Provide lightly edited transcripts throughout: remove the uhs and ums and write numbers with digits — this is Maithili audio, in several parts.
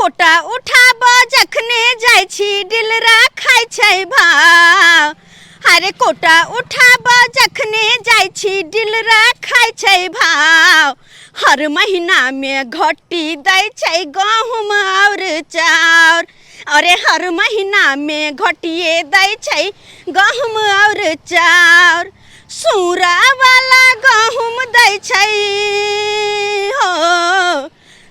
कोटा उठाब जखने जाइ छी डिलरा खाइ छै भाव। अरे कोटा उठाब जखने जाइ छी डिलरा खाइ छै भाव। हर महीना में घटी दै छै गहूम और चाउर। अरे हर महीना में घटिए दै छै गहूम और चाउर। सूरा वाला गहूम दै छै हो,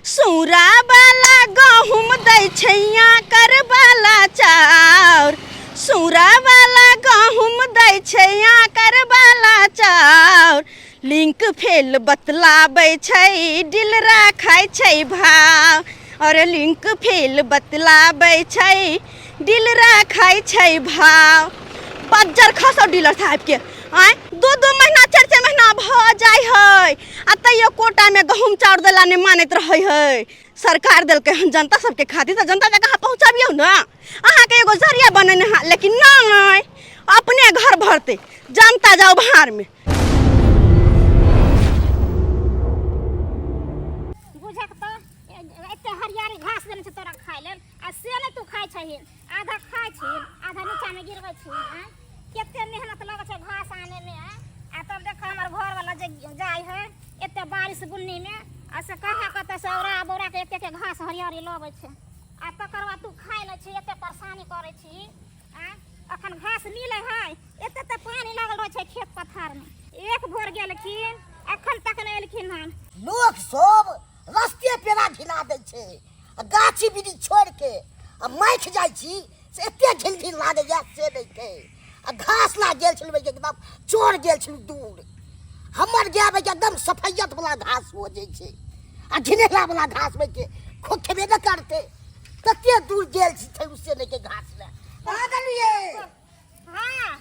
सूरा वाला गहूम दै छै आकर वाला चाउर। सूरा वाला गहूम दै छै आकर वाला चाउर। लिंक फेल बतलाबै छै डिलरा खाइ छै भाव। और लिंक फेल बतलाबै छै डिलरा खाइ छै भाव। बज्जर खसौ डीलर साहब के, आँय दू दू महीना चारि चारि महीना भऽ जाइ है आ तैयो कोटामे गहूम चाउर देला नहि मानैत रहै है। सरकार देलकै हन जनता सबके खातिर तऽ जनता तक अहाँ पहुँचबियौ ने। अहाँके एगो जरिया बनेने हँ, लेकिन नहि अपने घर भरतै, जनता जाउ भाड़मे। बुझक तऽ एते हरियारी घास देने छै तोरा खाय लेल आ से नहि तू खाइ छहिन, आधा खाइ छिहिन आधा नीचामे गिरबै छिहिन। आँय कते मेहनत लगै छै घास आनैमे। आँय आ तब देख हमर घरवला जे जाइ है एते बारिश बुन्नीमे आ से कहाँ कतऽ से औरा बौरा के एते एते घास हरियारी लबै छै आ तकर बाद तू खाइ नहि छी, एते परेशानी करै छी। आँय अखन घास मिलै है, एते तऽ पानि लागल रहै छै खेत पथारमे। एक भोर गेलखिन अखन तक नहि एलखिन हन। लोक सब रस्ते पेड़ा घिना दै छै आ गाछी वृक्ष छोड़ि के आ माखि जाइ छी से एते घिन घिन लागैया से नहि छै। आ घास ला गेल छलहुँ एकदम चोर गेल छलहुँ दूर, हमर गाय एकदम सफैयत वाला घास हो जाइ छै आ घिनेला वाला घास में के खोखेबे नहि करतै। तते दूर गेल छी छै से नहि के घास ले कहाँ गेलियै? हाँ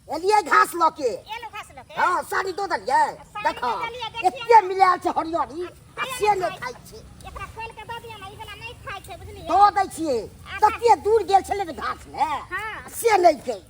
एलियै घास लऽ के। एलहुँ घास लऽ के। हाँ साड़ी दऽ देलियै। साड़ी देखो दऽ देलियै, देखियौ। एते मिलायल छै हरियरी आ से नहि खाइ छै। एकरा खोलि के दऽ दियौ ने, ई वला नहि खाइ छै बुझलियै। दऽ दै छियै। तते दूर गेल छलै ने घास ले हाँ। से नहि छै।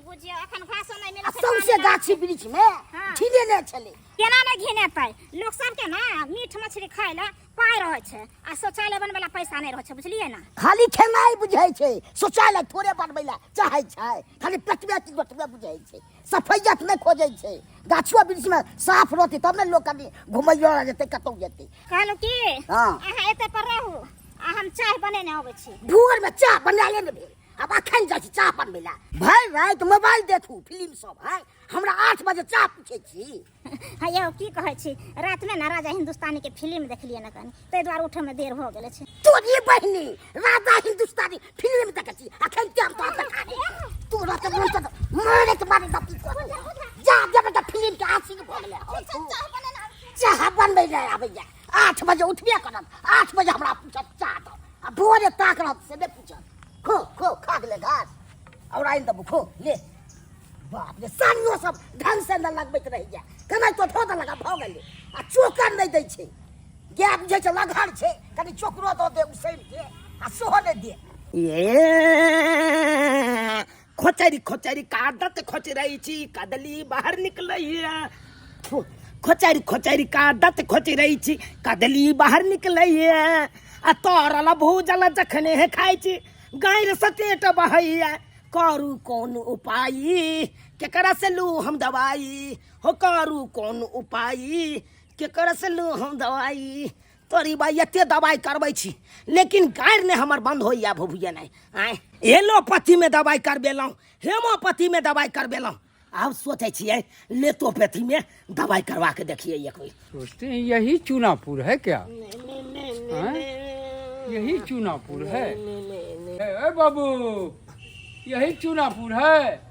बुझियौ अखन घासो नहि मिलै आ छै, सौंसे पानि गाछी वृक्ष में हाँ। घिने नहि छलै। केना नहि घिनेतै? लोक सबके ने मीट मछली खाय लए पाइ रहै छै आ शौचालय बनबै लए पैसा नहि रहै छै, बुझलियै ने। खाली खेनाइ बुझै छै, शौचालय थोड़े बनबै लए चाहै छै। खाली पेटबे की गोटबे बुझै छै, सफैयत नहि खोजै छै। गाछियो वृक्ष में साफ रहतै तब ने लोक कनि घुमैयो लए जेतै कतौ जेतै। कहलहुँ की हाँ। अहाँ एते पर रहू आ हम चाय बनेने अबै छी। भोर में चाह बनाले ने भेल, आब अखन जाइ छी चाह बनबै लए। भरि राति मोबाइल देखू फिल्म सब है, हमरा 8 बजे चाह पूछै छी। हाँ यौ की कहै छी, रातिमे ने राजा हिंदुस्तानी के फिल्म देखलियै ने कनि, ताहि दुआरे उठैमे देर भऽ गेल छै। तोरी बहिनी राजा हिंदुस्तानी फिल्म देखै छी अखन टाइम तो देखा दे। तोरा तऽ मन तऽ मारे के मारे दती कर जा जब तऽ फिल्म के आशिक भऽ गेलै। चाह बनबै लए आबैया 8 बजे उठबे करत, 8 बजे हमरा पूछत चाह दऽ आ भोरे ताक रहत से नहि पूछत। खो खो खा गेलै घास और आनि देबू खो ले। बाप रे सानियो सब ढंग से न लगबैत रहैया, केना तो धो देलक आ भऽ गेलै। आ चोकर नहि दै छै, गाय बुझै छै लगहर छै, कनि चोकरो दऽ दे उसैन के आ सेहो नहि दे। ए खोचरि खोचरि कादत खोचरै छी कदली बाहर निकलैया। खोचरि खोचरि कादत खोचरै छी कदली बाहर निकलैया। आ तरल भूजल जखने खाइ छी गारि सटेट बहैया। करू कोन उपाय केकरा से लू हम दवाई, हो करू कोन उपाय केकरा से लू हम दवाई। तोरी बाई एते दवाई करबै छी लेकिन गारि नहि हमर बंद होइया भुभुए नहि। आँय एलोपैथी में दवाई करबेलहुँ, हेमोपैथी में दवाई करबेलहुँ, आब सोचै छियै लेतोपैथी में दवाई करवा के देखिए एक बेर। सोचते हैं यही चूनापुर है क्या? हैं? यही चूनापुर है? ए बाबू यही चूनापुर है?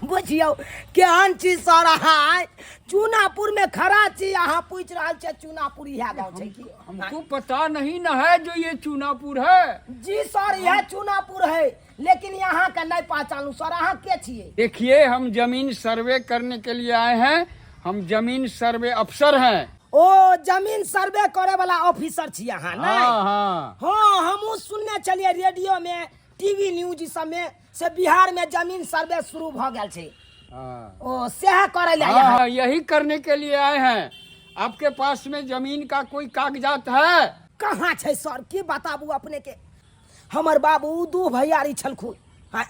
बुझियौ केहन छी सर अहाँ, चूनापुर में खड़ा छी, अहाँ पूछि रहल छियै चूनापुर इएह गाँव छै की? हमको पता नहीं न है जो ये चूनापुर है। जी सर यह चूनापुर है, लेकिन यहाँ के नहीं पहचानू सर, अहाँ के छियै? देखिए हम जमीन सर्वे करने के लिए आए हैं, हम जमीन सर्वे अफसर हैं। ओ जमीन सर्वे करे वाला ऑफिसर छी अहाँ नहीं? हाँ, हाँ। हाँ हमहूँ सुनने छलियै रेडियो में, टीवी न्यूज सब में से बिहार में जमीन सर्वे शुरू भ गेल छै। हाँ। ओ सएह करे ले हाँ, आए हैं। हाँ, यही करने के लिए आए हैं। आपके पास में जमीन का कोई कागजात है? कहाँ छै सर, की बताबू अपने के। हमर बाबू दू भैयारी छलखुन। आँय,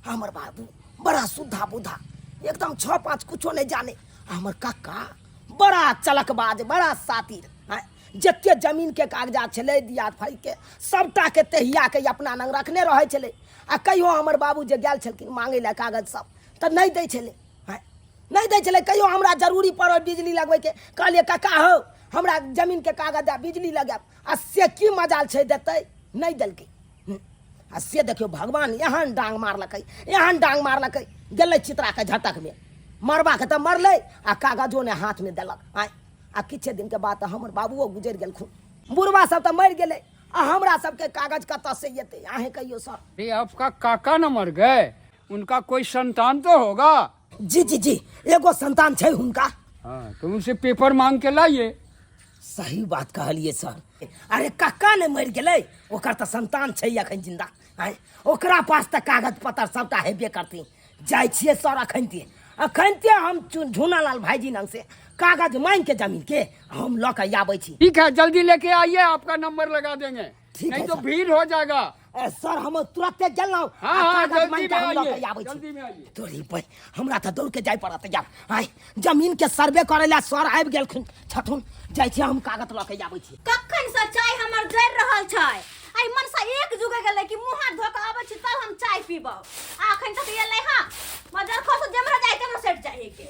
हमर बाबू बड़ा सुधा बुधा, एकदम छः पाँच कुछो नहीं जाने। हमर कक्का बड़ा चलकबाज, बड़ा सातिर। आँय, जते जमीन के कागजात छलै दियाद फाइ के सबटा के तहिया के अपना नंग रखने रहै छलै। आ कहियो हमर बाबू जे गेल छलखिन मांगै लए कागज सब तऽ नहि दै छलै। आँय, नहि दै छलै। कहियो हमरा जरूरी पड़ल बिजली लगबैके, कहलियै कक्का हौ हमरा जमीनके कागज दए बिजली लगायब, आ से की मजाल छै देतै, नहि देलकै। आ से देखियौ भगवान एहन डांग मारलकै, एहन डांग मारलकै, गेलै चित्राके झटकमे, मरबाके तऽ मरलै आ कागजो नहि हाथमे देलक। आँय, आ किछे दिनके बाद तऽ हमर बाबुओ गुजरि गेलखुन, बुढ़बा सब तऽ मरि गेलै, आ हमरा सबके कागज कतऽ से एतै, अहें कहियौ सर। अरे आपका काका न मर गए, उनका कोई संतान तो होगा? जी जी जी, एगो संतान छै हुनका। हाँ, तो उनसे पेपर मांग के लाइए। सही बात कहलिए सर। अरे कक्का ने मरि गेलै, ओकर तऽ संतान छै अखन जिंदा। आँय, ओकरा पास तऽ कागज पत्तर सबटा हेबे करतै। जाइ छियै सर अखनते, अखनते हम झूनालाल भाईजी लग से कागज मांगि के जमीन के हम लऽ के आबै छी। ठीक है, जल्दी लेके आइए, आपका नंबर लगा देंगे। ठीक नहीं है तो सर। भीड़ हो जाएगा। ए, सर हम तुरंते गेलहुँ। हाँ, आ हाँ, कागज जल्दी मांगि के में हम लऽ के आइए, आबै छी। जल्दी में आइए। तोरी पर हमरा तऽ दौड़ के जाय पड़त यार। आँय, जमीन के सर्वे करे ला सर आबि गेलखिन छथुन, जाइ छी हम कागज लऽ के आबै छी। कखन से चाय हमर जरि रहल छै, आइ मनसा एक जुगे गेलै कि मुँह हाथ धो के अबै छी तब हम चाय पीबौ, आ अखन तक एलै हँ मजर खसो जेमरा जाइ तेमरा सटि जाइ के,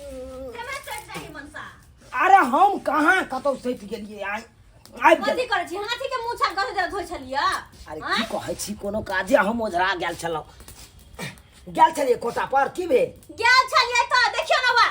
तेमरा सटि जाइ मनसा। अरे हम कहाँ कतौ सटि गेलियै? आइ आबि कथी गेलै। करै छी? हाथी के मुँह छाप गधे देल धोइ छलियै? अरे आँय? की कहै छी, कोनो काजे हम ओझरा गेल छलहुँ, गेल छलियै कोटा पर, की भेल? गेल छलियै तऽ देखियौ ने बा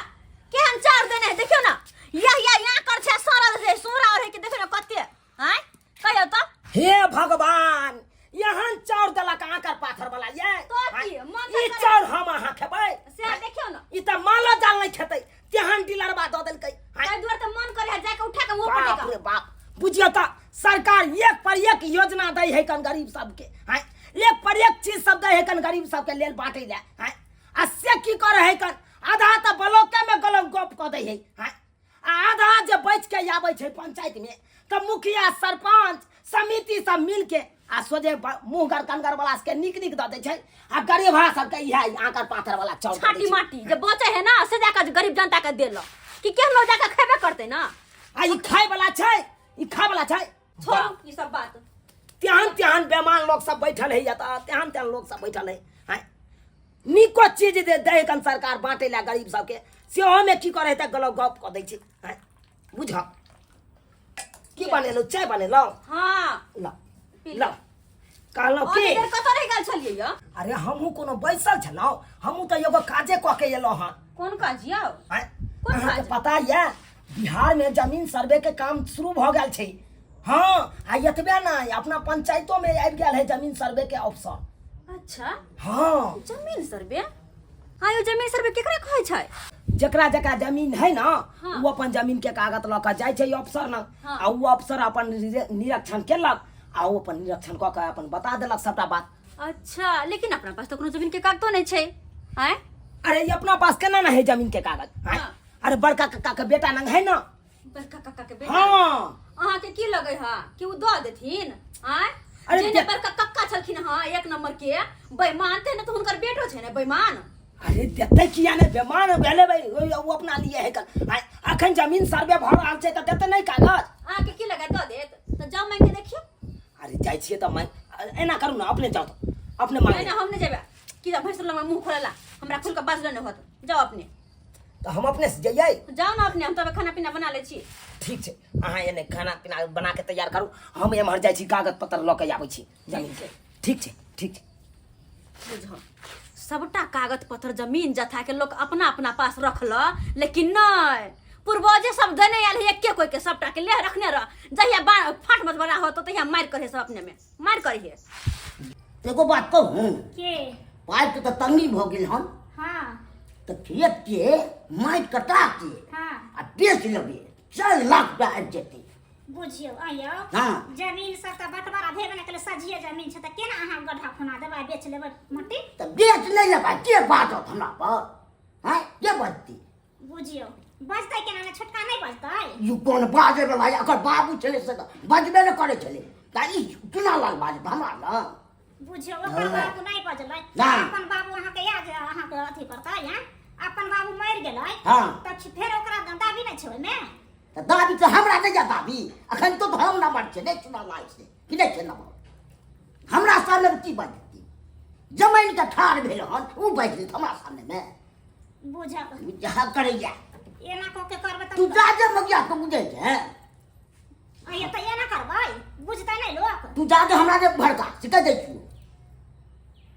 केहन चार देने है, देखियौ ने यह यह यहाँ कर छै सड़ल छै सोरा और है कि देखियौ ने कते। आँय कहियौ तऽ। हे भगवान, एहन चाउर देलक आंकर पाथर वाला ये। तो की, मन तऽ ई करे। चाउर हम अहाँ खेबै? से देखियौ ने। ई तऽ मालो जाल नहि खेतै तेहन डीलरबा दऽ देलकै। आँय, ताहि दुआरे तऽ मन करे है जाके उठा के मुँह पर बाप रे बाप, बुझियौ तऽ सरकार एक पर एक योजना दै है कन गरीब सबके। आँय, एक पर एक चीज सब दै है कन गरीब सबके लेल बांटै लए। आँय, आ से की करे है कन, आधा तऽ ब्लॉके में गलम गप कऽ दै है। आँय, आ आधा जे बचि के आबै छै पंचायत में तऽ मुखिया सरपंच समिति सब मिल के आ सोझे मुँह गर कनगर वाला सबके नीक नीक दऽ दै छै, आ गरीबहा सबके इएह आंकर पाथर वाला चाउर दऽ दै छाटी छै। माटी जे बचे है ना से जाके गरीब जनता के देलक कि केहनो जाके खेबे करते ना। आ ई खाय वाला छै, ई खाय वाला छै। छोड़ू ई सब बात। तेहन तेहन बेमान लोग सब बैठल है एतऽ, तेहन तेहन लोग सब बैठल है। आँय, नीको चीज जे दै कन सरकार बाँटै लए गरीब सबके, सेहोमे की करै तऽ गलत गप कऽ दै छै। आँय, बुझ की बनेलहुँ? चाय बनेलहुँ? हाँ। ल ल कहलहुँ और की इधर कतऽ रहि गेल छलियै यौ? अरे हमहूँ कोनो बैसल छलहुँ, हमहूँ तऽ एगो काजे कऽ के एलहुँ हँ। कोन काज यौ? आँय, कोन अहाँके काज? पता यऽ बिहारमे जमीन सर्वे के काम शुरू भऽ गेल छै। हाँ, आ एतबे नहि, अपना पंचायतो में आबि गेल है जमीन सर्वे के अफसर। अच्छा। हाँ। जमीन सर्वे? हाँ यो जमीन सर्वे केकरा कहै छै? जकरा जकरा जमीन है ना, हाँ। वो अपन जमीन के कागज लऽ के जाइ छै अफसर ना, हाँ। आ वो अफसर अपन निरीक्षण केलक, आ ओ अपन निरीक्षण कऽ के अपन बता देलक सबटा बात। अच्छा, लेकिन अपना पास तऽ कोनो जमीन के कागजो नहि छै। आँय? अरे ई अपना पास केना ना है जमीन के कागज? आँय? हाँ। अरे बड़का कक्का के बेटा नंग है ना। बड़का कक्का के बेटा? हाँ। अहाँ के की लगे है कि उ दऽ देथिन? आँय? अरे जे ने बड़का कक्का छलखिन हँ एक नंबर के बेईमान, ते ने तऽ हुनकर बेटो छै ने बेईमान। अरे देतै किया नहि, बेमान भेलै भाई, ओ अपना लिए है कल। आँय, अखन जमीन सर्वे भऽ रहल छै तऽ देतै नहि कागज? अहाँ के की लगे दऽ देत? तऽ जाउ मांगि के देखियौ। अरे जाइ छियै तऽ मांगि, एना करू ने, अपने जाउ तऽ अपने मांगि। नहि, हम नहि जेबै। की भैंस लग मुँह खोलला, हमरा खुल के बाजलो नहि होत। जाउ अपने। तऽ हम अपने से जइयै? जाउ ने अपने, हम तब खाना पीना बना लै छी। ठीक छै, अहाँ एने खाना पीना बना के तैयार करू, हम एम्हर जाइ छी कागज पत्तर लऽ के आबै छी जमीन के। ठीक छै, ठीक छै। बुझो सबटा कागज पत्तर जमीन जथा के लोक अपना अपना पास रखल, लेकिन नहि पूर्वजे सब देने आयल है एके कोई के, सबटा के ले रखने रह, जहिया फाट मत बना होतो तहिया मारि करे सब अपने में मारि करिहे। एगो बात कहूँ? के? पाइ के तऽ तंगी भऽ गेल हन। हाँ। तऽ खेत के माटि कटा के हाँ। आ बेच लेबै, 4 लाख रुपया आबि जेतै। बुझियौ आइयो। हाँ। जमीन सब तऽ बंटवारा भेबे नहि केलै, सझिये जमीन छै तऽ केना अहाँ गड्ढा खुना देबै आ बेच लेबै मट्टी? तऽ बेच नहि लेबै, के बाजत हमरा पर? आँय, के बजतै? बुझियौ बजतै केना ने छोटका नहि बजतै ई कोन बाजै वला यऽ? एकर बाबू छलै से तऽ बजबे नहि करै छलै तऽ ई चुना लाल बाजत हमरा लग बुझियौ ओकर बाबू नहि बजलै नहि। अपन बाबू अहाँके याद अहाँके अथी करतै हैं अपन बाबू मरि गेलै हँ। तऽ फेर ओकरा दाबी नहि छै ओहिमे तऽ दाबी तऽ हमरा नहि यऽ दाबी अखन तो हम नम्बर छै नहि चुना लाल छै कि नहि छै नम्बर हमरा सामने की बाजती जमीन के ठाढ़ भेल हन ओ बाजि लेत हमरा सामने मे बुझब जहाँ करैया एना कऽ के करबै तू तऽ जा जे मगिया तू बुझै छै अइए तऽ एना करबै बुझतै नहि लोक तू जा जे हमरा जे भड़का से कहि दै छियौ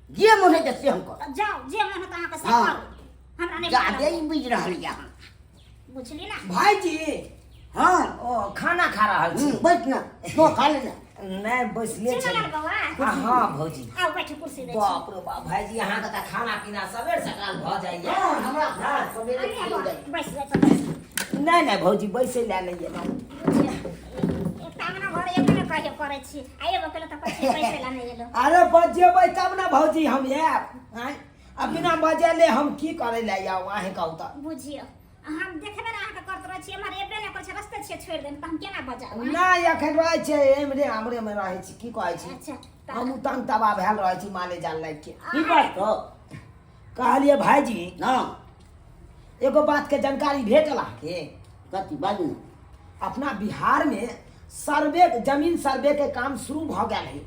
जे मन हेतै से हम करब तऽ जाउ जे मन होत अहाँके से हँ। करू हमरा नहि जा मतलब। दे ई बुझि रहल यऽ अहाँ बुझली ना भाईजी हँ ओ खाना खा रहल छी बैठ ना तो खा ले ना नहि बैसले चुना छली लाल बौआ हाँ भौजी आउ बैठू कुर्सी दै छी बाप रे बाप भाईजी अहाँके तऽ खाना पीना सबेर सकाल भऽ जाइए हँ हमरा सवेरे अरे खा बौआ, जाइ बैस जाइ तऽ बैस नहि नहि भौजी बैसै लए नहि एलहुँ बुझियौ एकटा अंगना घर एबे नहि कहियो करै छी आ एबो केलहुँ तऽ कहै छी बैसै लए नहि एलहुँ अरे बजेबै तब ने भौजी हम आयब आँय आ बिना बजेले हम की करै लए आउ अहेँ कहू तऽ बुझियौ हम देखबे ने अहाँके करत रहै छी एम्हर एबे नहि करै छै रस्ते छियै छोड़ि देने तऽ हम केना बजाउ आँय? नहि एखन रहै छै एम्हरे हमरे रहै छी की कहै छी अच्छा तऽ हमहूँ तंग तबाह भेल रहै छी माले जाल लागि के की बात छौ कहलियै भाईजी हँ एगो बातके जानकारी भेटल अहाँके कथी बाजू ने अपना बिहारमे सर्वे जमीन सर्वेके काम शुरू भऽ गेल है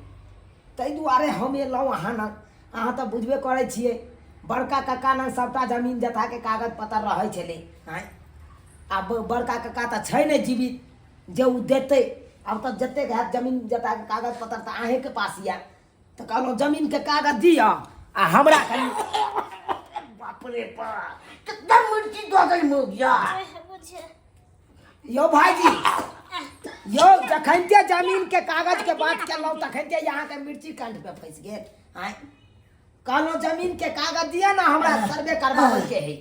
ताहि दुआरे हम एलहुँ अहाँ लग अहाँ तऽ बुझबे करै छियै बड़का कक्का लग सभटा जमीन जथाके कागज पत्तर रहै छलै आँय आब बड़का कक्का तऽ छै नहि जीवित जे ओ देतै आब तऽ जतेक हैत जमीन जथाके कागज पत्तर तऽ अहीँके पास यए तऽ कहलहुँ जमीनके कागज दिअ आ हमरा कनि बाप रे बाप कितना मिर्ची दऽ देल मुगिया बुझे यौ भाईजी यौ जखनते जमीनके कागजके बात केलहुँ तखनते अहाँके मिर्ची कंठ पे फँसि गेल आँय कहलहुँ जमीनके कागज दिअ ने हमरा सर्वे करबाबैके है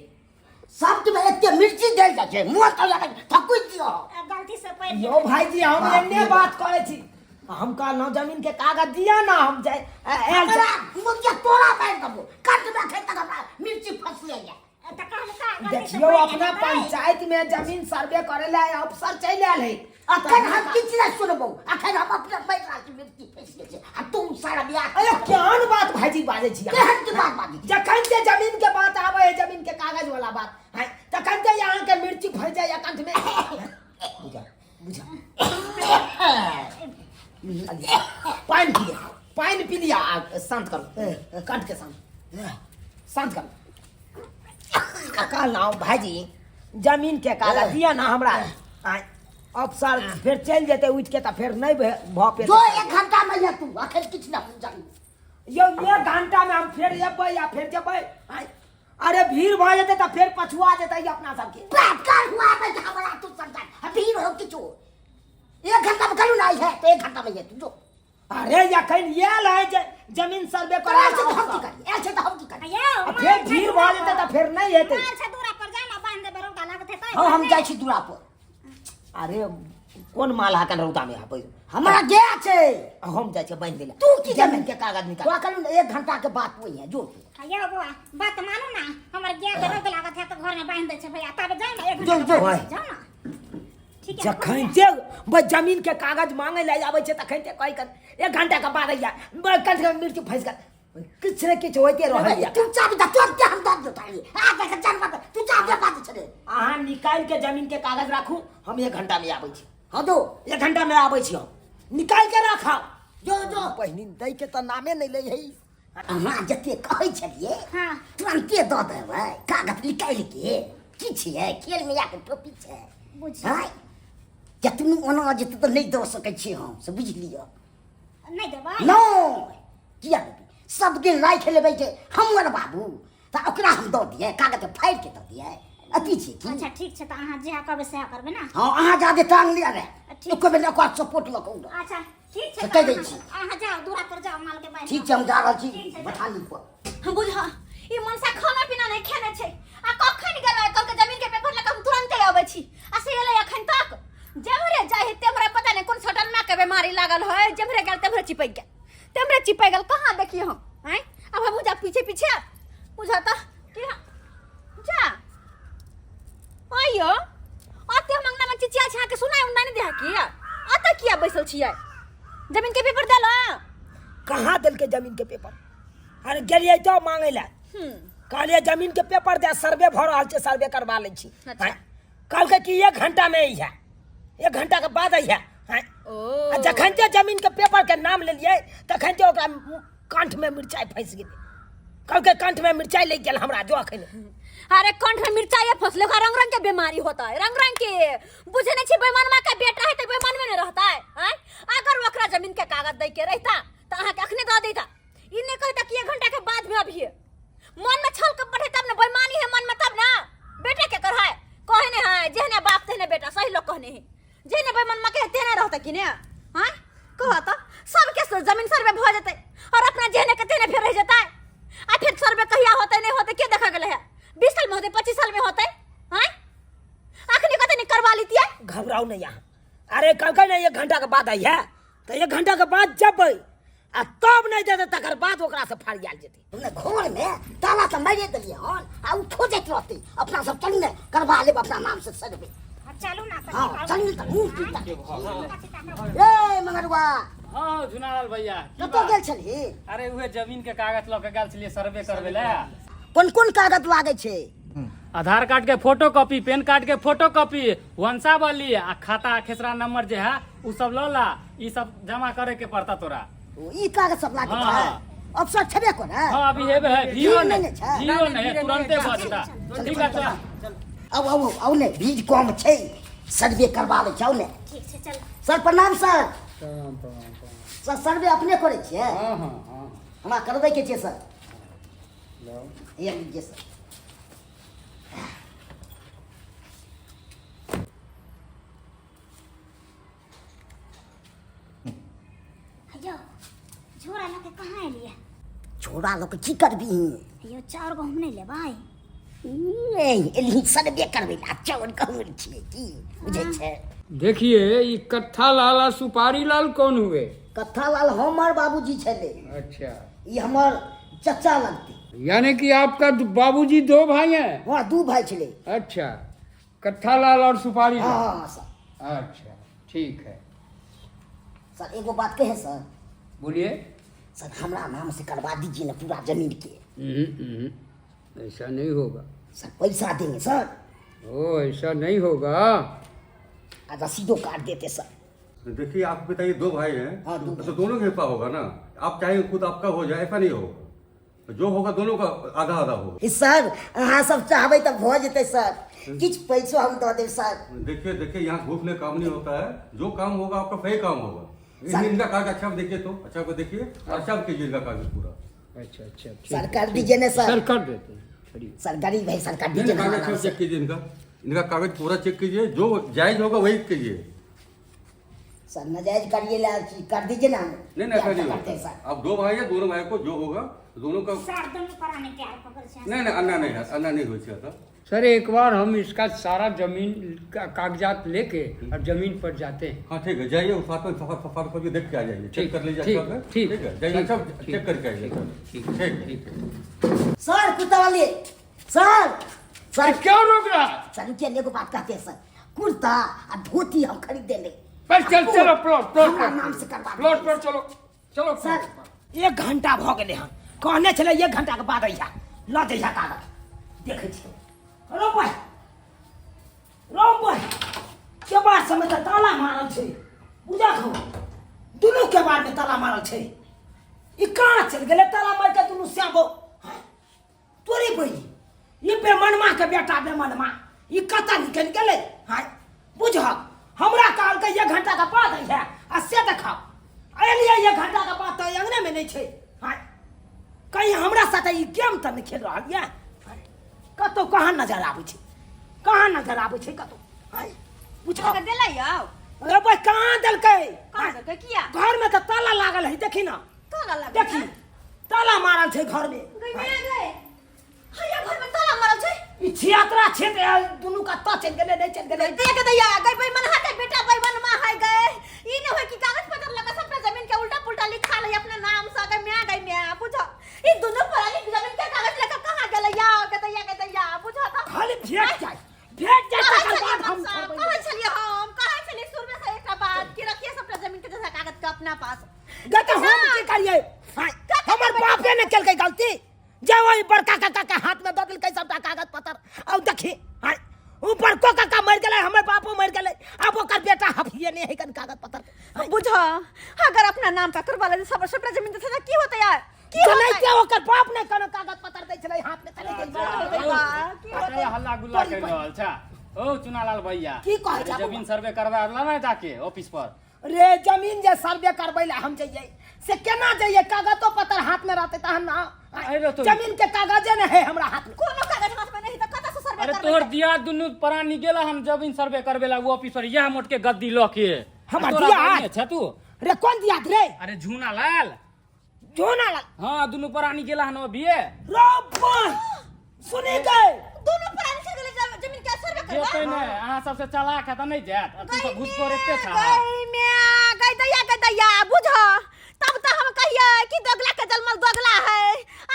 शब्द में एते मिर्ची देल जाइ छै मुँह तऽ लगै थकुच दियौ गलती से पड़ि यौ भाईजी हम एन्ने बात करै छी हम कहलहुँ जमीनके कागज दिअ ने हम जाय आयल हमरा मुगिया तोरा मारि देबो कंठ में अखन तक हमरा मिर्ची फंसले तऽ कहलका गलती से देखियौ पड़ि अपना गेल हेतै। पंचायत में जमीन सर्वे करे ला अफसर चलि आयल है अखन हम किछु नहि सुनबौ अखन हम अपने बैठ छी मिर्ची फँसि गेल छै आ तू सारा बियाह अरे केहन बात भाईजी बाजै छी अहाँ? केहन की बात बाजै छी? जखन से जमीन के बात आबै है जमीन के कागज वाला बात है तखन से यहाँ के मिर्ची फंस जाए कंठ में बुझा बुझा पानि पी लिया पानि पी लिया आ शांत करू कंठ के शांत शांत करू आ कहलहुँ भाईजी जमीन के कागज दिअ ना हमरा आँय, अफसर फेर चलि जेतै उठि के तऽ फेर नहि भऽ जो पेतै एक घंटा में ये तू अखन किछु नहि जानी यौ एक घंटा में हम फेर एबै आ फेर जेबै आँय, अरे भीड़ भऽ जेतै तऽ फेर पछुआ जेतै अपना सबके बात कर हुआ मैं हमरा तू समझा भीड़ हो किछु एक घंटा में करू ना है तो एक घंटा में ये तू जो अरे अखन आयल है जे जमीन सर्वे तो करे ऐसे तो हम की करी ऐसे तो हम की करी यौ आ फेर भीड़ भऽ जेतै तऽ फेर नहि हेतै माल छै दूरा पर जा ना बांध देबै रौदा लागत हेतै हाँ हम जाइ छी दूरा पर अरे कोन माल हकन रौदा में आबै हमरा गया छै हम जाइ छियै बान्हि दै तू की जमीन के कागज निकाल तो करू एक घंटा के बात वही है जो यौ बौआ बात मानू ना हमर गाय के रौद लागत है तऽ घर में बांध दै छै भैया तब जाउ ना एक जो, घंटा जो। बाद जाउ ना ठीक है जखन जे बस जमीन के कागज मांगे ले आबै छै तखन ते कहि कर एक घंटा के बाद अइया कंठ के मिर्ची फंसि गेल किछु ने किछु होइते रहैया तू चाबी दे तुरंत हम दऽ दियौ ताली आ देख जानवर तू चाबी बात छै अहाँ निकालि के जमीन के कागज राखू हम एक घंटा में आबै छी हाँ दो एक घंटा में आबै छी हम निकालि के राखब जो जो पहिनी दै के तऽ नामे नहि लै है अहाँ जते कहै छलियै हाँ। तुरन्ते दऽ देबै कागज निकालि के की छियै खेल मिया के टोपी छै बुझ आँय जतनो ओना जेतै तऽ नहि दऽ सकै छी हम से बुझि लिअ नहि देबै नहि किया देबै सब दिन राखि लेबै जे हमर बाबू तऽ ओकरा हम दऽ दियै कागज फाड़ि के दऽ दियै अथी छै की अच्छा ठीक छै तऽ अहाँ जएह कहबै सएह करबै ने हँ अहाँ जादे टांग लिअ रे ठीक। एको बेर ओकरा सपोर्ट लऽ कऽ उड़ब। अच्छा ठीक छै तऽ कहि दै तऽ छी। अहाँ जाउ दूरा पर जाउ माल के बान्हि ठीक छै हम जा रहल छी ठीक छै। बथानी पर हम बुझ ई मनसा खाना पीना नहीं खेने छै आ कखन गेलै कहलकै जमीन के पेपर लऽ कऽ हम तुरंते अबै छी आ से एलै अखन तक जेम्हरे जाइ है तेम्हरे पता नहीं कोन सटल माँ के बीमारी लागल है जेम्हरे गेल तेम्हरे चिपक गेल तेम्हरे चिपक गेल कहाँ देखिए हम आँय अब हम जा पीछे पीछे बुझा तऽ कि जा आइयो अते हम अंगना में चिचिया छा के सुनाई उना नहीं देहा की अते किया बैसल छियै जमीन के पेपर देला कहाँ देलकै जमीन के पेपर अरे गेलियै तो मांगै लए कहलियै जमीन के पेपर दे सर्वे भऽ रहल छै सर्वे करवा लै छी अच्छा। आँय? कहलकै कि एक घंटा में अइहे एक घंटा के बाद अइहे आँय? ओ आ जखन ते जमीन के पेपर के नाम लेलियै तखन ते ओकरा कंठ में मिरचाई फंसि गेलै कहलकै कंठ में मिरचाई लागि गेल हमरा जो अखन अरे कंठ में मिर्चाई फसले ओकरा रंग रंग के बीमारी होता है रंग रंग के बुझे नहीं छी बेईमानमा के बेटा है तो बेईमान में नहीं रहता है आँय? अगर ओकरा जमीन के कागज दे के रहता तो अहाँ के अखने दऽ देता ई नहीं कहता कि एक घंटा के बाद में अभी मन में छल कपट है तब ना बेईमानी है मन में तब ना बेटा के कर है कहे नहीं है जेहने बाप तेहने बेटा सही लोग कहने है जेहने बेईमान के तेहने रहता कि ने हाँ कह तो सबके जमीन सर्वे भऽ जेतै और अपना जेहने के तेहने फेर रह जेतै आ फिर सर्वे कहिया होतै नहीं होतै के देखा गेलै है 20 साल में होतै 25 साल में होतै हाँ अखनी कते नहीं करवा लीतियै घबराउ नहीं यहाँ अरे कहलकै ने एक घंटा के बाद अइहे तऽ एक घंटा के बाद जबै आ तब नहि देतै तकर बाद ओकरा से फरियाल जेतै ने घर में ताला तऽ मारिए देलियै हन आ ओ खोजैत रहतै अपना सब चलू ने करवा लेब अपना नाम से सर्वे चलू ना हाँ चलू तऽ मुँह की तकै ए मंगरुआ हाँ झुनालाल भैया की कतऽ बात? गेल छलही अरे उहे जमीन के कागज लऽ के गेल छलियै सर्वे करबै लए कोन कोन कागज लागै छै आधार कार्ड के फोटो कॉपी पेन कार्ड के फोटो कॉपी वंशावली आ खाता खेसरा नंबर जे है उ सब लऽ ला ई सब जमा करे के पड़ता तोरा ओ, ई कागज सब लागै हाँ, छै हाँ। अफसर छेबे करे हाँ अभी हेबे है भीड़ो भीड़ नहीं नहि छै। भीड़ो नहीं है तुरंते भऽ जेता ठीक है चल आउ आउ आउ ने भीड़ कम छै सर्वे करवा लै छै आउ ने ठीक छै चल सर प्रणाम सर प्रणाम प्रणाम प्रणाम सर सर्वे अपने करै छियै हाँ हाँ हाँ हमरा करबैके छै सर लाओ ये लीजिए सर यौ झोरा लऽ के कहाँ एलियै छोड़ा लोग की करबी यौ चाउर गहूम नहि लेबै नहीं एलही सर्वे करबै ला चाउर गहूम छियै की बुझै छै देखिए ये कत्था लाल आ सुपारी लाल कौन हुए कत्था लाल हमर बाबूजी छलै अच्छा ई हमर चचा लगतै यानी कि आपका बाबूजी दो भाई हैं हँ दू भाई छलै अच्छा कत्था लाल और सुपारी हँ लाल हँ सर अच्छा ठीक है सर एगो बात कहे सर बोलिए सर हमरा नाम से करवा दीजिए ना पूरा जमीन के ऐसा नहीं होगा सर पैसा देंगे सर ओ ऐसा नहीं होगा आ रसीदो काट देते सर देखिए आप बताइए दो भाई हैं हाँ, दो तो दोनों का हिस्सा होगा ना आप चाहेंगे खुद आपका हो जाए ऐसा नहीं होगा जो होगा दोनों का आधा आधा होगा ई सर अहाँ सब चाहबै तऽ भऽ जेतै सर किछु पैसो हम दऽ देब सर देखिए देखिए यहाँ घूस में काम नहीं होता है जो काम होगा आपका सही काम होगा इनका कागज अच्छा देखिए तो अच्छा को देखिए और अच्छा कीजिए इनका कागज पूरा अच्छा अच्छा ठीक सर कर दीजिए ना सर सर कर देते हैं चलिए सर गरीब है सर कर नहीं, दीजिए नहीं, ना कागज हमारा नाम अच्छा से चेक कीजिए इनका इनका कागज पूरा चेक कीजिए जो जायज होगा वही कीजिए सर नाजायज करिए ला कर दीजिए ना नहीं नहीं ऐसा क्या नहीं करते हैं होता सर आप दो भाई है दोनों भाई को जो होगा दोनों का सर दुनू प्राणी प्यार पकड़ छै नहीं नहीं अन्ना नहीं है अन्ना नहीं हो था सर एक बार हम इसका सारा जमीन का कागजात लेके और जमीन पर जाते हैं हाँ ठीक है जाइए उस साथ में सफर सफर करके देख के आ जाइए चेक ठीक, कर लीजिए ठीक, अच्छा से ठीक, ठीक है जाइए ठीक, अच्छा ठीक, चेक करके आइए ठीक, ठीक है ठीक। सर कुत्ता वाले सर सर क्यों रोक रहा है? सर रुकिए एगो बात कहते हैं सर कुर्ता आ धोती हम खरीद देंगे बस चल चलो प्लॉट प्लॉट हमरा पर नाम से करवा प्लॉट दीजिए। पर चलो चलो सर प्लॉट पर। एक घंटा भऽ गेलै हन कहने छलै एक घंटाके बाद अइहा लऽ जइहा कागज देखै छियै रौ भाइ रौ भाइ केबाड़ सबमे तऽ ताला मारल छै बुझलहो दुनू केबाड़मे ताला मारल छै ई कहाँ चलि गेलै ताला मारि कऽ दुनू श्यामो तोरे बहिन ई बेमनमा के बेटा बेमनमा ई कतऽ निकलि गेलै हाय बुझहक हमरा कहलकै एक घंटा के बाद अइहे आ से देखब एलियै एक घंटा के बाद तऽ अङ्गनेमे नहि छै हाय कहीं हमरा साथे ई गेम तऽ नहि खेल रहल यऽ कतहु कहाँ नजर आबै छै कहाँ नजर आबै छै कतहु हाय बुझहक देलै यौ अरे भाई कहाँ देलकै कहाँ देलकै किया घरमे तऽ ताला लागल है देखी ना ताला लागल देखी ताला मारल छै घर में गई माय गई हैया घर में ताला मारल छै ई छियातरा छेद दुनू कत्ता चलि गेलै नहि चलि गेलै देख दैया गई बेईमान हाथे बेटा बेईमान मा है गए ई न होय कि कागज पत्र लगा सबटा जमीन के उल्टा पुल्टा लिखा ले अपना नाम से गई म्या गई म्या बुझो ई दुनू प्राणी जमीन के कागज लेकर कहां गेलै या के दैया के दैया बुझो तो खाली भेट जाय भेट जाय अपना पास। गे तऽ हम की करियै? आँय, हमर बापे ने केलकै गलती जे ओहि बड़का काका के हाथ में दऽ देलकै सबटा कागज पत्तर। आब देखी, आँय, उ बड़को काका मरि गेलै, हमर बापो मरि गेलै, आब ओकर बेटा हफिए नहि है कन कागज पत्तर के। बुझ, अगर अपना नाम पर करवा ले सब सबटा जमीन तऽ की होतै यार? की तऽ नहि होतै? ते ओकर बाप नहि कोनो कागज पत्तर दै छलै हाथ में, तऽ नहि दै बा, की कतऽ हल्ला गुल्ला कर रहल छा ओ चुनालाल भैया? की कहै छा? अरे जमीन सर्वे करवा ला ना जाके ऑफिस पर। रे जमीन जे सर्वे करबै लए हम जइयै से केना जइयै? कागजो पत्तर हाथ में रहतै तहन ना। अरे तो- जमीन के कागजे ने है हमरा हाथ में। कोनो कागज हाथ में नहीं तऽ कतऽ से सर्वे अरे करबै? तोहर दिया दुनू प्राणी गेला हम जमीन सर्वे करबे ला वो ऑफिस पर, यह मोट के गद्दी ल के। हमर तोरा दियाद? बहिने छे तू? रे कोन दियाद रे? अरे झूना लाल। झूना लाल? हाँ, दुनू प्राणी गेला हन अभिये। रो बा, सुनी गए? दोनों प्राणी से गेले जमीन के सर्वे करबा। जेतै नहि, अहाँ सबसे चालाक है तऽ नहि जायत, आ तू सब घुसखोर एते छा। गई म्या, गई दैया, गई दैया, बुझ तब तऽ हम कहियै कि दोगला के जलमल दोगला है।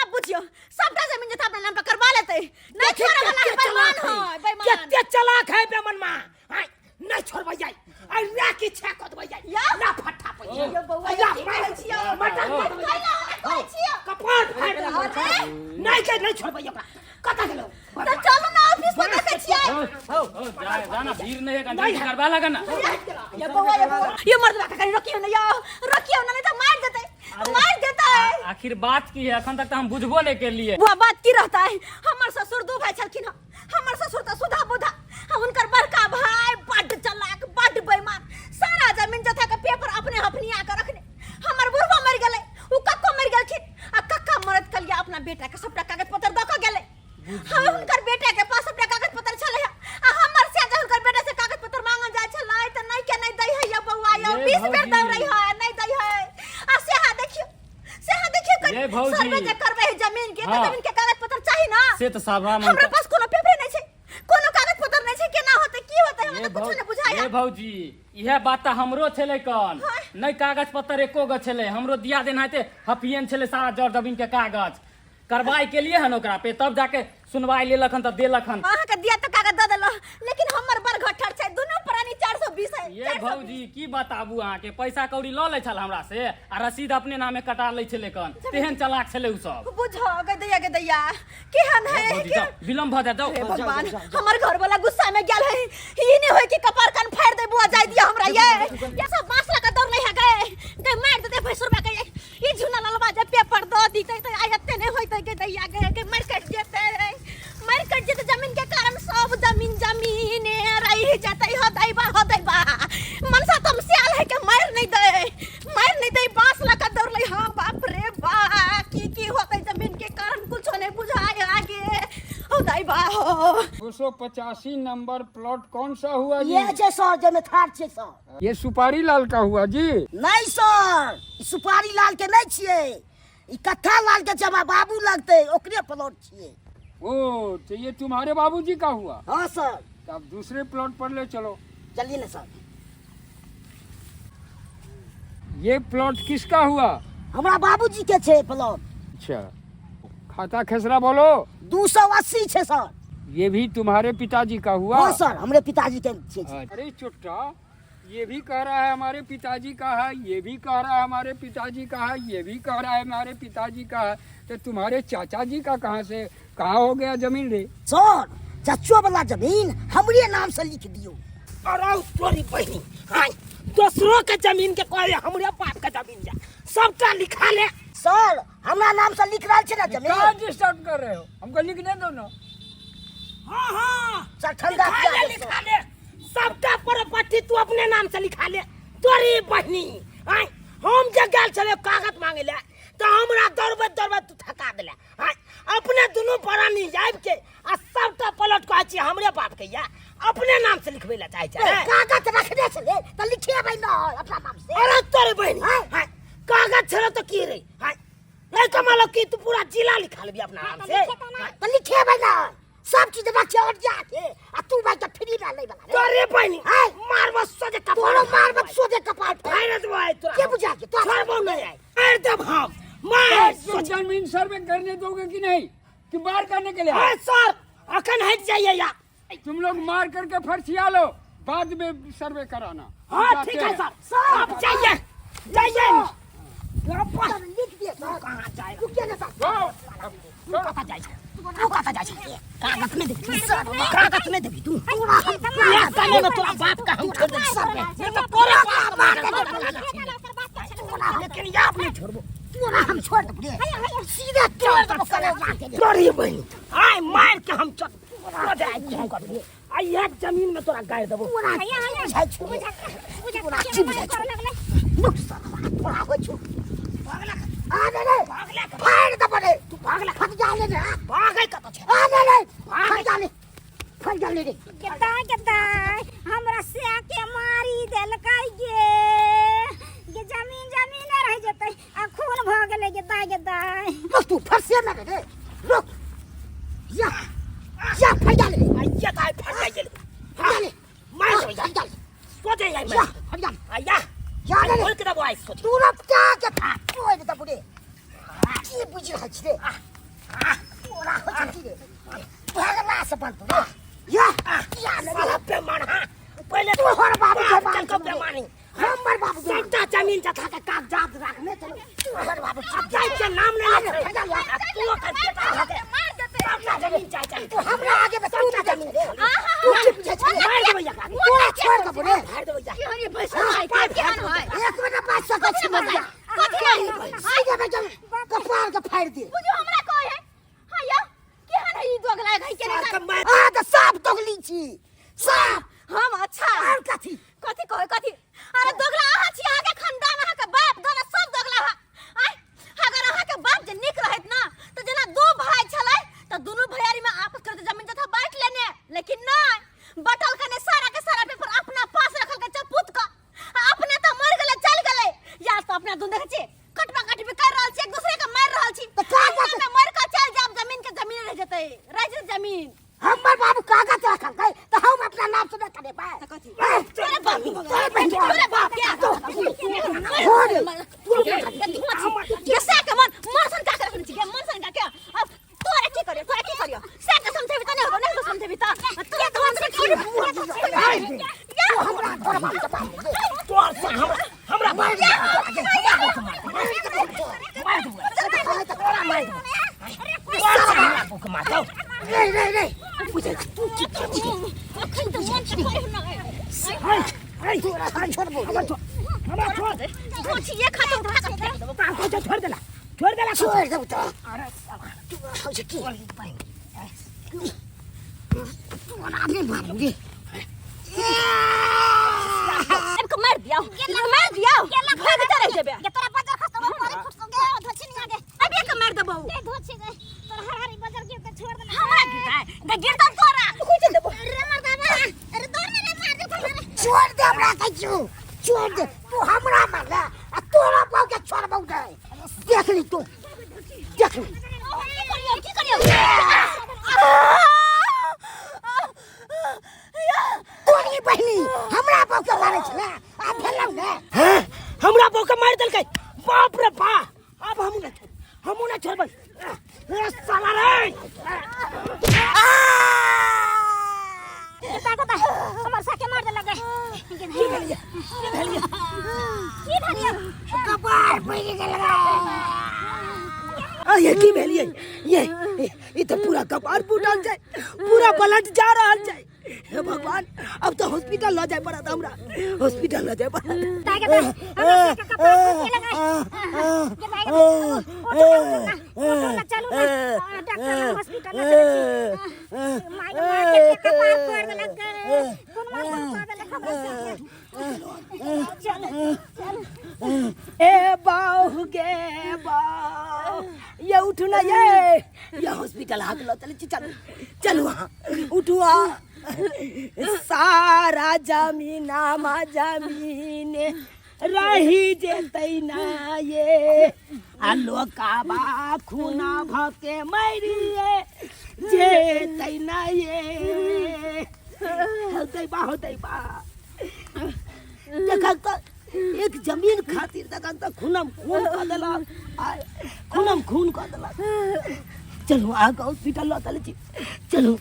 अब बुझियो सबटा जमीन जथा अपना नाम पर करवा लेतै, नहीं देखी छोड़े वाला है, कते बेईमान चलाक है। है, बेईमान। कते चलाक है बेमन मां। आय, नहीं छोड़बै जाय, आय राखी छे कऽ देबै जाय। या। ना फट्टा पे। यो बौआ, या, यो की कहै छियौ? मटन कऽ देबै जाय। कैला हमरा कहै छियौ? कपार फाड़ि देबै। अरे। नहीं के नहीं छोड़बै ओकरा। कतऽ गेलौ? तऽ चलू ना ऑफिस पर देखै छियै। ओ, जा जाना भीड़ नहीं है, जल्दी करवा लगा ना। ये बौआ, ये बौआ, ये मर्दवा के कहीं रोकियो ना, यो रोकियो ना, नहीं तो मार देतै, मार देतै। आखिर बात की है? अखन तक तो हम बुझबो नहीं के लिए। बुआ बात की रहता है, हमर ससुर दू भाई छलखिन हन। हमर ससुर तऽ सुधा बुधा, आ हुनकर बड़का भाई बड्ड चालाक, बड्ड बेईमान, सारा जमीन जथा के पेपर अपने हफनिया के रखने। हमर बुढ़बा मरि गेलै, उ कक्को मरि गेलखिन, आ कक्का मरत कलिया अपना बेटा के सबटा कागज पत्र दऽ के गेलै। हम हुनकर बेटा के पास सबटा कागज पत्र छलै हन, आ हमर से जे हुनकर बेटा से कागज पत्र मांगल जाइ छलै तऽ नहि के नहि दै है यौ बौआ यौ, ये 20 बेर भौजी। दौड़ै है, नहि दै है। आ सेहा देखियौ, सेहा देखियौ कनि, ये भौजी। सर्वे जे करबै है जमीन के, तऽ हाँ। जमीन के कागज पत्र चाही ना। से तऽ सावा मन हमरा पास कोनो पेपरे नहि छै, कोनो कागज पत्र नहि छै, केना होतै, की होतै, हमरा ये तऽ कुछो नहि बुझाइया। ये भौजी, इएह बात तऽ हमरो छलै कन। हाँ। नहि कागज पत्र एको गो छलै हमरो, दिया देना हेतै हफियन छलै सारा जर जमीन के कागज। कार्रवाई के लिए हन ओकरा पे, तब जाके सुनवाई लेलक हन तऽ देलक हन। अहाँके दिया तऽ कागज दऽ देलक, लेकिन हमर बड़ घट्ठर छै, दुनू प्राणी 420 है, ये 420। भौजी की बताबू अहाँके, पैसा कौड़ी लऽ लै छल हमरा से आ रसीद अपने नामे कटा लै छलै कन, तेहन चलाक छलै उ सब। बुझ गे दैया, गे दैया, केहन है? भौजी जाउ, विलम्ब भऽ जायत, जाउ। हे भगवान, हमर घर वाला गुस्सा में गेल है, ई नहीं होय कि कपार कान फाड़ दे। बुआ जाय दिया हमरा, ये सब बांस लगा दौड़ ले है गए, गए मार देते भैंसुरबा के। ई झुना ललवा जे पेपर दऽ दीते तऽ आइ एते नहि होइतै। गे दैया गे, गे मरि कटि जेतै, मरि कटि जेतै जमीन के कारण, सब जमीन जमीने रहि जेतै। हो दैबा, हो दैबा, मनसा तम सियाल है के मारि नहि दै, मारि नहि दै। बांस लऽ कऽ दौड़लै। हाँ बाप रे बा, की की होतै जमीन के कारण, कुछो नहि बुझाय आगे। हो दैबा हो। 285 नंबर प्लॉट कौन सा हुआ जी? ये छै सर, जाहिमे ठाढ़ छै सर। ये सुपारी लाल का हुआ जी? नहीं सर, ई सुपारी लाल के नहीं छियै, ई कत्था लाल के छै, हमरा बाबू लगतै, ओकरे प्लॉट छियै। ओ तो ये तुम्हारे बाबूजी का हुआ? हाँ सर। तो अब दूसरे प्लॉट पर ले चलो। चलिए ना सर। ये प्लॉट किसका हुआ? हमरा बाबूजी के छै प्लॉट। अच्छा, खाता खेसरा बोलो। 280 छै सर। ये भी तुम्हारे पिताजी का हुआ? हाँ सर, हमरे पिताजी के छै। अरे चुट्टा, ये भी कह रहा है हमारे पिताजी का है, ये भी कह रहा है हमारे पिताजी का है, ये भी कह रहा है हमारे पिताजी का है, तो तुम्हारे चाचा जी का कहाँ से कहाँ हो गया जमीन रे? सर, चचो वाला जमीन हमरे नाम से लिख दियो। अरे तोरी बहिनी, आय दोसरों के जमीन के कहे हमरे बाप के जमीन जा, सबटा लिखा ले। सर, हमरा नाम से लिख रहल छै ना जमीन। कहाँ डिस्टर्ब कर रहे हो, हमको लिखने दो ना। हाँ हाँ सर, ठंडा लिखा पिया ले, दे सर। लिखा ले सबटा प्रॉपर्टी तू अपने नाम से लिखा ले। तोरी बहिनी, आय हम जे गेल छले कागज मांगे ले तऽ हमरा दौड़बैत दौड़बैत तू थका देले। आय अपने दुनू प्राणी आबि के आ सबटा पलट कहै छी हमरे बाप के या अपने नाम से लिखबै लए चाहै छै। कागज रखने छलै तऽ लिखेबै न अपना नाम से। अरे तोरे बहिनी, आय कागज छलै तऽ की रे, आय नहीं कमालो की तू पूरा जिला लिखा लेबी अपना नाम से? तऽ लिखेबै न, सब चीज रखे और जाके आ तू भाई के फ्री में ले वाला रे। तोरे बहिनी, आय मारबो सोझे कपार, तोरो मारबो सोझे कपार, फाड़ि देबो आइ तोरा। के बुझा के तोरा छोड़बो नहीं आइ, मारि देब हम, मार तुम जमीन सर्वे करने दोगे कि नहीं, कि बाहर करने के लिए? अरे सर, अखन हटि जाइए या तुम लोग मार करके फर्शिया लो, बाद में सर्वे कराना। हाँ जाते ठीक है हैं। सर, आप जाइए जाइए। तू कतऽ जाइ छै तू कतऽ जाइ छै कागज नहि देबी कागज नहि देबी तू एक समय में तोरा बाप का हम छोड़ देब सब नहीं तो तोरा बाप मार देबो लेकिन याब नहीं छोड़बो तोरा हम छोड़ देबो रे सीधे तोड़ देबो कलेजा के रे। तोरी बहिन आय मार के हम चल तोरा आइ खून कर देबो आ एक जमीन में तोरा गाड़ देबो तोरा की बुझाइ छौ रे? तोरा की बुझाइ छौ मुख सरवा तोरा होइ छौ आ रे रे फाड़ देबो रे तू भागला फट जा ले रे भागै कतऽ छै आ रे रे फट जा ले फट जा ले रे गेदा गेदा हमरा से के मारी देलकै गे गे जमीन जमीन रह जेतै आ खून भऽ गेलै गेदा गेदा रुक तू फरसे में रे रुक या या फट जा ले रे आइया त आइ फट जाइ गेल फट जा ले मार देबो फट जा ले सोचे जाइ या फट जा ले आइया या रे खोल के देबो आइ सोचे तोरा क्या के तोड़ देबो रे की बुझि रहल छी रे तोरा होइ छौ की रे भगला से बनतौ रे या या ले रे साला बेमान हां पहिले तोहर बाबू के बाप बाप के बेमानी हमर बाबू के सबटा जमीन जथा के कागजात राखने चलो तोहर बाबू अब जाय के नाम नहीं ले फट जा ले तू ओकर बेटा हके मार देते सबटा जमीन चाहे चाहे तू हमरा आगे में तू ना जमीन रे तू की बुझै छी मार देबो एकरा तोरा छोड़ देबो रे मार देबो जा की हरी पैसा है केहन है एक मिनट बात सकै छी मरिया कथी है सीधे में जब कपार के फाड़ दे बुझू हमरा कहै है हां यौ केहन है ई दोगला है के मार के मार आ त साफ दोगली छी साफ हम अच्छा और कथी कथी कहै कथी अरे दोगला अहाँ छी अहाँ के खानदान अहाँ के बाप दादा सब दोगला है आय अगर अहाँ के बाप जे नीक रहैत ना तऽ जेना दू भाई छलै तऽ दुनू भैयारी में आपस करते जमीन जथा बांट लेने लेकिन नहीं बटल कने सारा के सारा पेपर अपना पास रखल के चपुत का आ अपने तऽ मर गेलै चल गेलै यार तऽ अपना दुनू देखै छी कटवा कटवी कर रहल छी एक दूसरे के मार रहल छी तऽ कागज- में मर के चल जाब जमीन के जमीन रह जेतै रह जेतै जमीन हमर बाबू कागज रखलकै तऽ हम अपना नाम से नहि करेबै तऽ कथी? ए, तोरे बाप के तोरे बहिन तोरे बाप के हो रे ये से के मन मन सन का करन छी मन सन का के अब तोरे की करियो तोरे की करियो से के समझेबी त नहीं होबो नहीं समझेबी त तोरे तो हम से तू हमरा तोरा बाप के बाप रे। तोर से हमरा हमरा मार दे मार देबो तोरा मार देबो तोर से हमरा बुक मार दो रे रे रे बुझै तू की अखन त मन से करे ना हाय हाय तोरा हम छोड़बो हमरा छोड़ हमरा छोड़ कुछ ये खाता उठा के फेंक देबो बाप को छोड़ देला छोड़ देला छोड़ देबो तो अरे साला तोरा होइ छै की तोरा नहि मारू रे अब के मार दिया मार दिया भाग त रह जेबे गे तोरा बजर खसतो परे फुटतो गे धोछि नहीं आगे अब एक मार देबो गे धोछि गे तोरा हर हरी बजर गिर के छोड़ देना हमरा गिरता गे गिरता तोरा कुछ देबो अरे मर्दाना अरे दौड़ रे मार दे तोरा छोड़ दे हमरा कहै छियौ छोड़ दे तू हमरा मारले आ तोरा बाप के छोड़बौ नहि देख ली तू देख ली की करियो की करियो तोरी बहिनी हमरा बाप के मारै छले आ भेलौ ने हैं हमरा बहू के मार देलकै बाप रे बा अब हमू ना छोड़ हमू ना छोड़बै ए साला रे गेदा गेदा हमर साके मार देलक गे की भेलिए की भेलिए की भेलिए कपार पड़ि गेल रे आ ये की भेलिए ये ई तो पूरा कपार फूटल छै पूरा ब्लड जा रहल छै हे भगवान अब तो हॉस्पिटल ल जाय पड़त हमरा हॉस्पिटल ल जाय पड़त दाइ गे दाइ हमरा सबके कपार फूटे लगै गे दाइ गे उठू ना उठू ना चलू ना डॉक्टर लग हॉस्पिटल लग चलै छी माय गे माय के कपार फोड़ देलक गे कोन मार कर देलक हमरा सबके चल चल ए बाहु गे बाहु ये उठू ना ये ये हॉस्पिटल हाथ लो चल चलू चलू हाँ उठू हाँ सारा जमीना मा जमीन रही जेतै ना ये आ लोकाबा खूना भके मरिए जेतै ना ये होतै बा होतै बा देखक तऽ एक जमीन खातिर देखक तऽ खूनम खून कऽ देलक आ खूनम खून कऽ देलक चलू अहाँके हॉस्पिटल लऽ चलै छी चलू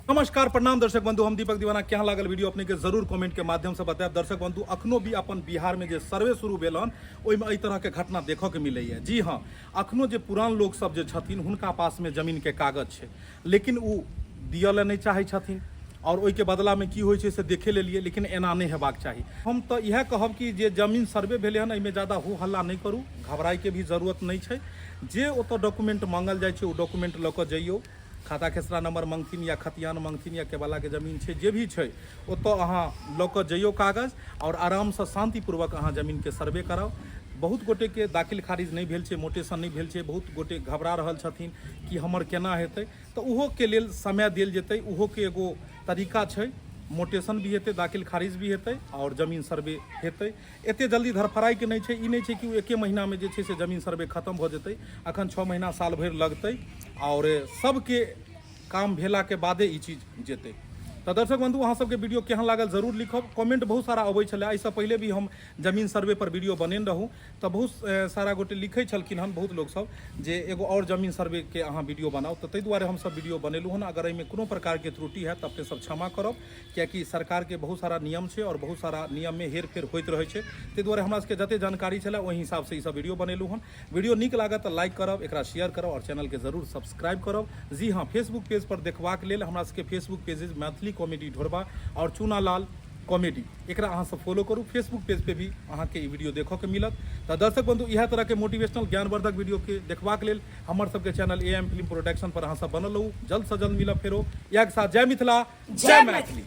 नमस्कार, प्रणाम दर्शक बंधु, हम दीपक दीवाना। केहन लागल वीडियो अपने के जरूर कमेंट के माध्यम से बतायब। दर्शक बंधु, अखनो भी अपन बिहार में जे सर्वे शुरू भेल हन ओहिमे एहि तरह के घटना देखऽ के मिलैया। जी हाँ, अखनो जे पुरान लोक सब जे छथिन हुनका पास में जमीन के कागज छै, लेकिन ओ दिअ लए नहि चाहै छथिन और ओहिके बदला में की होइ छै से देखे लेलिए, लेकिन एना नहि हेबाक चाही। हम तऽ इएह कहब कि जे जमीन सर्वे भेलै हन एहिमे ज्यादा हो हल्ला नहि करू, घबराइके भी जरूरत नहि छै। जे ओतऽ डॉक्यूमेंट मांगल जाइ छै ओ डॉक्यूमेंट लऽ कऽ जइयौ, खाता खेसरा नंबर मंगथिन या खतियान मंगथिन या केवालाके जमीन छै, जे भी छै ओतऽ अहाँ लऽ कऽ जइयौ कागज आओर आरामसँ शान्तिपूर्वक अहाँ जमीनके सर्वे कराउ। बहुत गोटेके दाखिल खारिज नहि भेल छै, मोटेशन नहि भेल छै, बहुत गोटे घबरा रहल छथिन कि हमर केना हेतै, तऽ ओहोके लेल समय देल जेतै, ओहोके एगो तरीका छै, मोटेशन भी हेतै, दाखिल खारिज भी हेतै आओर जमीन सर्वे हेतै। एते जल्दी धड़फड़ाइके नहि छै, ई नहि छै कि ओ एके महीनामे जे छै से जमीन सर्वे खतम भऽ जेतै, अखन 6 महीना साल भरि लगतै आओर सबके काम भेलाके बादे ई चीज जेतै। तऽ दर्शक बंधु, अहाँ सबके वीडियो केहन लागल जरूर लिखब। कमेंट बहुत सारा अबै छलै, एहिसँ पहिले भी हम जमीन सर्वे पर वीडियो बनेने रहूँ तऽ बहुत सारा गोटे लिखै छलखिन हन, बहुत लोक सब जे एगो आओर जमीन सर्वेके अहाँ वीडियो बनाउ, तऽ ताहि दुआरे हमसब वीडियो बनेलहुँ हन। अगर एहिमे कोनो प्रकारके त्रुटि हैत तऽ अपने सब क्षमा करब, कियाकि सरकारके बहुत सारा नियम छै आओर बहुत सारा नियममे हेरफेर होइत रहै छै, ताहि दुआरे हमरा सबके जते जानकारी छलै ओहि हिसाबसँ ई सब वीडियो बनेलहुँ हन। वीडियो नीक लागत तऽ लाइक करब, एकरा शेयर करब आओर चैनलके जरूर सब्सक्राइब करब। जी हाँ, फेसबुक पेज पर देखबाक लेल हमरा सबके फेसबुक पेज अछि मैथिली कॉमेडी ढोरबा आओर चूनालाल कॉमेडी, एकरा अहाँ सब फॉलो करू। फेसबुक पेज पे भी अहाँके ई वीडियो देखऽ के मिलत। तऽ दर्शक बंधु, इएह तरहके मोटिवेशनल ज्ञानवर्धक वीडियो के देखबाक लेल हमर सबके channel A M film production पर अहाँ सब बनल रहू। जल्द से जल्द मिलब फेरो इएह के साथ। जय मिथिला, जय मैथिली।